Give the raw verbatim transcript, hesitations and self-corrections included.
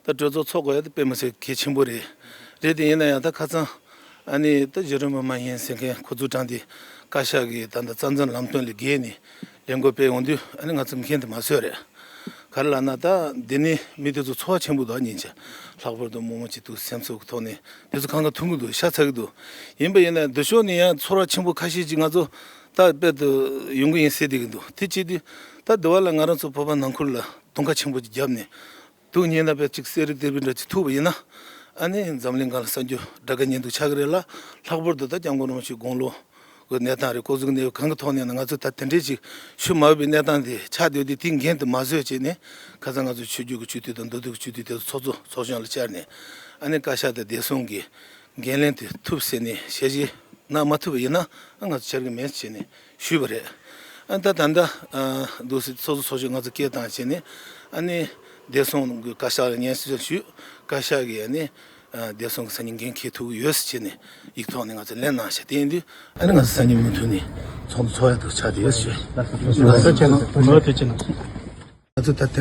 ད་གྲོས་ཚོགས་ཚོགས་དགོས་ཡ་ད་དཔེ་མི་སྲིད་གལ་ཆེན་པོ་རེད། རེད་དེ་ཡིན་ན་ཡང་ད་ཁ་སང་ཨ་ནི་ད་གཞི་རིམ་པ་མ་ཡིན་ཟེར་མཁན་ཁོ་ཚོ་དྲངས་ཏེ་བཀའ་ཤག་གིས་ད་ད་རྩ་འཛིན་ལམ་སྟོན་ལས་བརྒལ་ནས་ལས་འགུལ་སྤེལ་ཡོང་དུས་ཨ་ནི་ང་ཚོ་འགན་དེ་མ་བཟོད་རེད། ག་རེ་ལབ་ན་ད་འདི་ནི་མི་དེ་ཚོ་ཚོར་བ་ཆེན་པོ་འདུག་སྙིང་རྗེ། ལྷག་པར་དུ་མི་མང་ཅིག་འདུག་སེམས་ཚོར་གི་ཐོག་ནས་དེ་ཚོ་གང་ག་ཐུག་གི་འདུག་ཤ་ཚ་གི་འདུག་ཡིན་པ་ཡིན་ན་འདི་ཕྱོགས་ནས་ཡང་ཚོར་བ་ཆེན་པོ་ཁ་ཤས་ཅིག་ང་ཚོ་ད་དཔེ་དུ་ཡོང་གི་ཡིན་ཟེར་བསྡད་ཀྱི་འདུག་དེ་བྱེད་དུས་ད་འདི་བ་ལ་ང་རང་ཚོ་བོད་པ་ནང་ཁུལ་ལ་གདོང་ཁ་ཆེན་པོ་ཅིག་བརྒྱབ་ནས། དུག་རྙེད་ན་དཔེ་གཅིག་གསེར་རི་ལྡེ་བི་འདྲ་གཅིག་ཐུག་པ་ཡིན་ན། ཨ་ནི་འཛམ་གླིང་སྒང་ལ་གསར་འགྱུར་དགྲ་དགའ་ཉེས་འདུག་ཆགས་ཀྱི་རེད་ལ། ལྷག་པར་དུ་ད་སྐྱབས་མགོན་རིན་པོ་ཆེའི་དགུང་ལོ་གི་གནས་སྟངས་རེད། སྐུ་གཟུགས་གནས་བབ་གང་གི་ཐོག་ནས་ན་ང་ཚོས་ད་དེ་འདྲས་ཅིག་ཤུལ་མ་བབས་པའི་གནས་སྟངས་དེ་ཆགས་བསྡད་དུས་དེའི་འགན་དེ་མ་བཟོད་བྱས་ནས་ཁ་སང་ང་ཚོ་ཆོས་བརྒྱུད་ཀྱི་སྤྱི་འཐུས་དང་མདོ་སྟོད་ཀྱི་སྤྱི་འཐུས་དེ་ཚོ་ཚོགས་གཙོ་ཚོགས་གཞོན་ལ་བཅར་ནས་ཨ་ནི་བཀའ་ཤག་དང་བདེ་སྲུང་གི་འགན་ལེན་དེ་ཐུབ་ཟེར་ནས་ཞལ་བཞེས་གནང་མ་ཐུབ་པ་ཡིན་ན་ང་ཚོ་བཅར་གི་མེད་ཟེར་ནས་ཞུས་པ་རེད། ཨ་ད་ད་ལྟ་ཨ་འདུག་སེ་ཚོགས་གཙོ་ཚོགས་གཞོན་ང་ཚོ་སྐད་བཏང་བྱས་ནས་ཨ་ནི་བདེ་སྲུང་གི་བཀའ་ཤག་ལ་སྙན་སེང་ཞུས། བཀའ་ཤག་གིས་ཨ་ནི་ཨ་བདེ་སྲུང་གི་སང་ཉིན་འགན་འཁྱེར་ཐུབ་ཀྱི་ཡོད་ཟེར་བྱས་ནས་ཡིག་ཐོག་ནས་ང་ཚོ་ལན་གནང་ཤག་དེ་ཡིན་དུས་ཨ་ནི་ང་ཚོ་སང་ཉིན་མུ་མཐུད་ནས་ཚོགས་འདུ་ཚོགས་ཡ་དུ་ཆགས་བསྡད་ཡོད་ཟེར་ཞུ། ལགས་སོ། ཐུགས་རྗེ་གནང་། ང་ཚོ་ད་ལྟ།